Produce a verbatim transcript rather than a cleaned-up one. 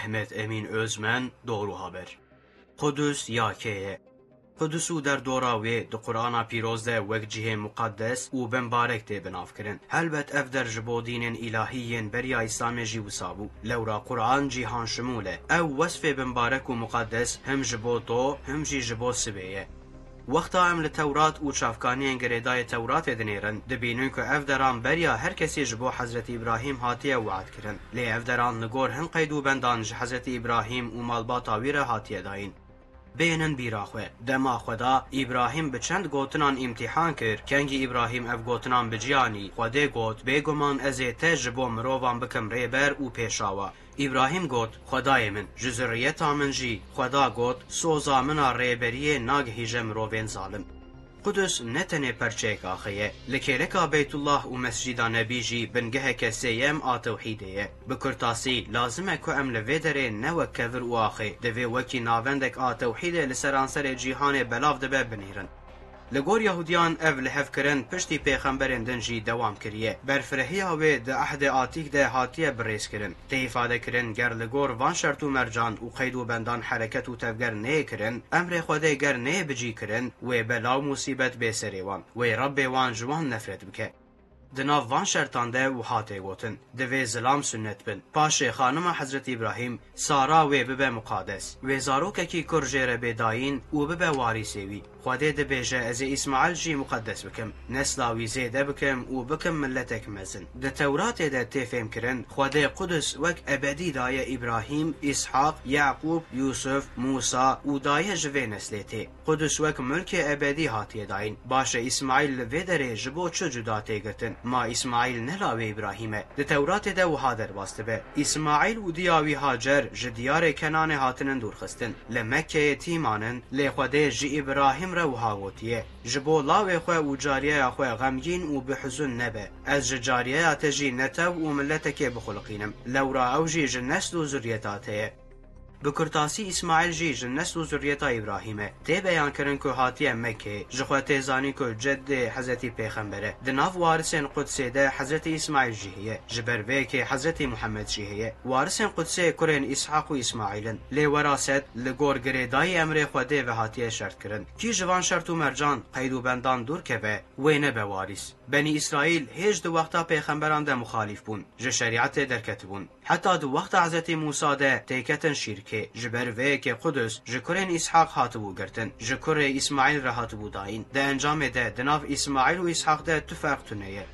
Mehmet Emîn Özmen, Doğru Haber. Qudus ya kê ye? Qudus û derdora wê di Qur'ana Pîroz de wek cihê muqeddes û bimbarek tê binavkirin. Helbet ev der ji bo dînên îlahî yên beriya Îslamê jî wisa bû. Lewra Qur'an cîhan şimûl e. Ew wesfê bimbarek û muqeddes him ji bo to, him jî ji bo sibê ye. Wexta em li Tewrat û çavkaniyên girêdayê Tewratê dinêrin, dibînin ku ev deran beriya her kesî ji bo Hezretî Îbrahîm hatiye we'd kirin. Lê ev deran li gor hin qeyd û bendan ji Hezretî Îbrahîm û malbata wî re hatiye dayîn. Bênin bîra xwe. Dema Xweda Îbrahîm bi çend gotinan îmtîhan kir, kengî Îbrahîm ev gotinan bi cî anî, Xwedê got, Bêguman ez ê te ji bo mirovan bikim rêber û pêşawa. Îbrahîm got, Xwedayê min, ji zurriyeta min jî. Xweda got, Soza min a rêberiyê nagihîje mirovên zalim. Qudus ne tenê perçeyek axê ye. Li kêleka Beytullah û Mescîda Nebî jî bingeheke sêyem a tewhîdê ye. Bi kurtasî, lazim e ku em li vê derê ne wek kevir û axê, divê wekî navendek a tewhîdê li seranserê cîhanê belav dibe binêrin. Li gor Yahudiyan ev lihevkirin piştî pêxemberên din jî dewam kiriye. Berfirehiya wê di Ehdê Atîk de hatiye birêzkirin. Tê îfadekirin, ger li gor van şert û mercan û qeyd û bendan hereket û tevger neyê kirin, emrê Xwedê ger neyê bicî kirin, wê bela û musîbet bê serê wan, wê Rebbê wan ji wan nefret bike. Di nav van şertan de wiha tê gotin, Divê zilam sunnet bin. Paşê xanima Hezretî Îbrahîm, Sara wê bibe muqades. Wê zarokekî kur jê re bê dayîn û bibe warîsê wî. Xwedê dibêje, Ez ê Îsmaîl jî muqeddes bikim. Nesla wî zêde bikim û bikim miletek mezin. Di Tewratê de tê fêmkirin, Xwedê Qudus wek ebedî daye Îbrahîm, Îshaq, Yaqûb, Yûsuf, Mûsa û daye ji vê neslê tê. Qudus wek mulkê ebedî hatiye dayîn. Baş e, Îsmaîl li vê derê ji bo çi cuda tê girtin? Ma Îsmaîl ne lawê Îbrahîm e? Di Tewratê de wiha derbas dibe, Îsmaîl û diya wî Hacer ji diyarê Kenanê hatinin dûrxistin. Li Mekkeyê tî manin, lê Xwedê ji Îbrahîm re wiha gotiye, Ji bo lawê xwe û cariyeya xwe xemgîn û bi huzûn nebe. Ez ji cariyeya te jî netew û miletekê bixuliqînim. Lewra ew jî ji nesl û zuriyeta te ye. Bi kurtasî Îsmaîl jî ji nesl û zuriyeta Îbrahîm e. Tê beyankirin ku hatiye Mekkê, ji xwe tê zanîn ku ceddê Hezretî Pêxember e. Di nav warisên Qudsê de Hezretî Îsmaîl jî heye. Ji ber vê yekê Hezretî Muhammed jî heye. Warisên Qudsê kurên Îshaq û Îsmaîl in. Lê weraset li gor girêdayî emrê Xwedê ve hatiye şertkirin. Kî ji van şert û mercan, qeyd û bendan dûr keve, wê nebe warîs. Benî Îsraîl hêj di wexta pêxemberan de muxalîf bûn, ji şerîetê derketibûn. Heta di wexta Hezretî Mûsa de têketin şîrkê, ji ber vê yekê Qudus ji kurên Îshaq hatibû girtin, ji kurê Îsmaîl re hatibû dayîn. Di encamê de di nav Îsmaîl û Îshaq de tu ferq tune ye.